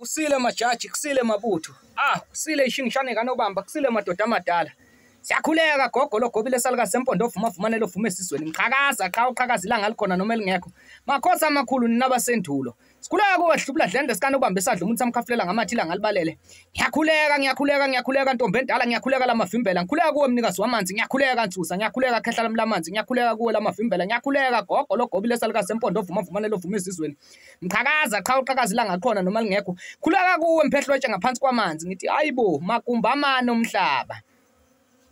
Kusile majaji, kusile mabutho. Ah, kusile ishingishane kanobamba, kusile madoda amadala. Siyakhuleka gogo logobile salukazi sempondo ovuma vumane lovuma esizweni. Mqhakaza qha uqhakaza ilanga likhona noma elingekho. Makhosi amakhulu nina basendulo. Sikhuleka kuwe hlubula dlende sikanobamba esadla umuntu samkhafulela ngamathi ilanga libalele. Ngiyakhuleka, ngiyakhuleka, ngiyakhuleka ntombi endala, ngiyakhuleka lamavimbela. Ngikhuleka kuwe mnikazi wamanzi, ngiyakhuleka Nsusa, ngiyakhuleka khehla lami lamanzi, ngiyakhuleka kuwe lamavimbela, ngiyakhuleka gogo logobile salukazi sempondo ovuma vumane lovuma esizweni. Mqhakaza qha uqhakaza ilanga likhona noma lingekho. Khuleka kuwe mphehlwetshe ngaphansi kwamanzi. Ngithi hayibo magumba amane omhlaba.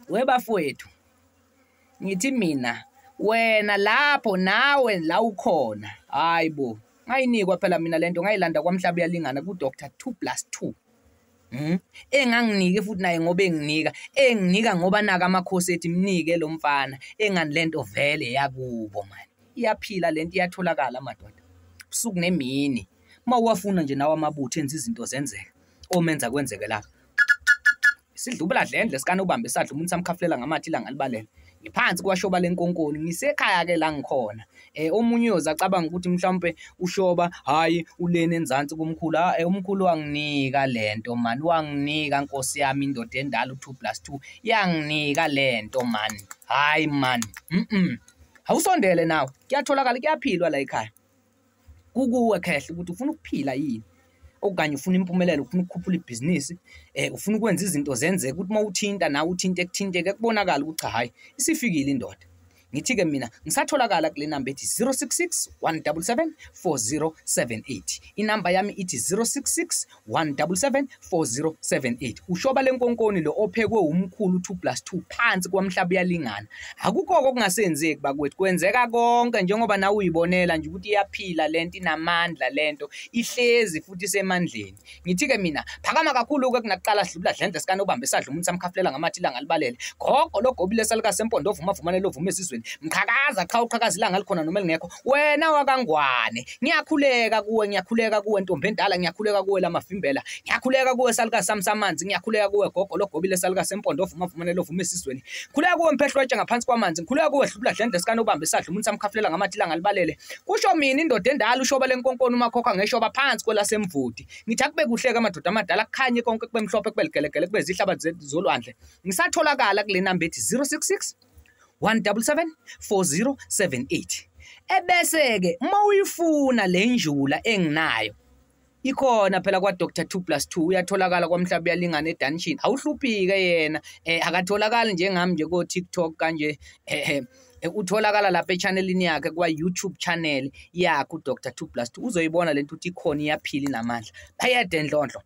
Webafowethu, ngithi mina wena lapho nawe la ukhona, hayi bo, ngayinikwa phela mina lento, ngayilanda kwamhlaba uyalingana ku Dr 2+2. Enganginike futhi naye ngoba enginika, enginika ngoba naka amakhosi ethi mnike lo mfana, engani lento vele yakubo man. Iyaphila lento, iyatholakala madoda. Usuku nemini. Uma uwafuna nje nawe amabutho enza izinto zenzeke, omenza kwenzeke lapha. Sidlubula dlendle sikanobamba esadla umuntu samkhafulela ngamathi ilanga libalele. Ngiphansi kwashoba lenkonkoni, ngisekhaya ke la ngikhona. Omunye uyoze acabanga ukuthi mhlawumbe ushoba hayi uleni enzansi kumkhulu. Umkhulu wanginika lento man, wanginika nkosi yami indoda endala u2+2 yanginika lento man. Hayi man. Awusondele nawe. Kuyatholakala, kuyaphilwa la ekhaya. Kukuwe khehle ukuthi ufuna ukuphila yini. Okanye ufuna impumelelo, ufuna ukukhuphula ibhizinisi, ufuna ukwenza izinto zenzeke ukuthi uma uthinta nawe uthinte kuthinteke kubonakala ukuthi cha hayi isifikile indoda. Ngithi-ke mina ngisatholakala kule namba ethi 066 177 4078. Inamba yami ithi 066 177 4078. Ushoba lenkonkoni lo ophekwe umkhulu 2+2 phansi kwamhlaba uyalingana. Akukho okungasenzeki bakwethu, kwenzeka konke njengoba nawe uyibonela nje ukuthi iyaphila lento, inamandla lento, ihlezi futhi isemandleni. Ngithi-ke mina phakama kakhulu-ke kunakuqala sidlubula dlendle sikanobamba esadla umuntu samkhafulela ngamathi ilanga libalele. Gogo logobile salukazi sempondo ovuma vumane lovuma esizweni. Mqhakaza qha uqhakaza ilanga likhona noma elingekho. Wena wakangwane, ngiyakhuleka kuwe, ngiyakhuleka kuwe ntombi endala, ngiyakhuleka kuwe lamavimbela, ngiyakhuleka kuwe salukazi sami samanzi, ngiyakhuleka kuwe gogo logobile salukazi sempondo ovuma vumane lovuma esizweni. Ngikhuleka kuwe mphehlwetshe ngaphansi kwamanzi, ngikhuleka kuwe hlubula dlendle sikanobamba esadla umuntu samkhafulela ngamathi ilanga libalele. Kusho mina indoda endala ushoba lenkonkoni umakhokha ngeshoba phansi kwelasemvudi. Ngithi akube kuhle ke madoda amadala, kukhanye konke kube mhlophe kube ligelegele kube zihlabathi zolwandle. Ngisatholakala kule namba ethi 066 177 4078. Ebese-ke uma uyifuna le njula enginayo, ikhona phela kwa Dr 2+2, uyatholakala kwamhlaba uyalingana eDungeon. Awuhluphike yena, akatholakali njengami nje ko TikTok kanje, utholakala lapha echannelini yakhe kwa YouTube channel yakhe uDr 2+2. Uzoyibona lento ukuthi ikhona, iyaphila, inamandla. Bayede ndlondlo.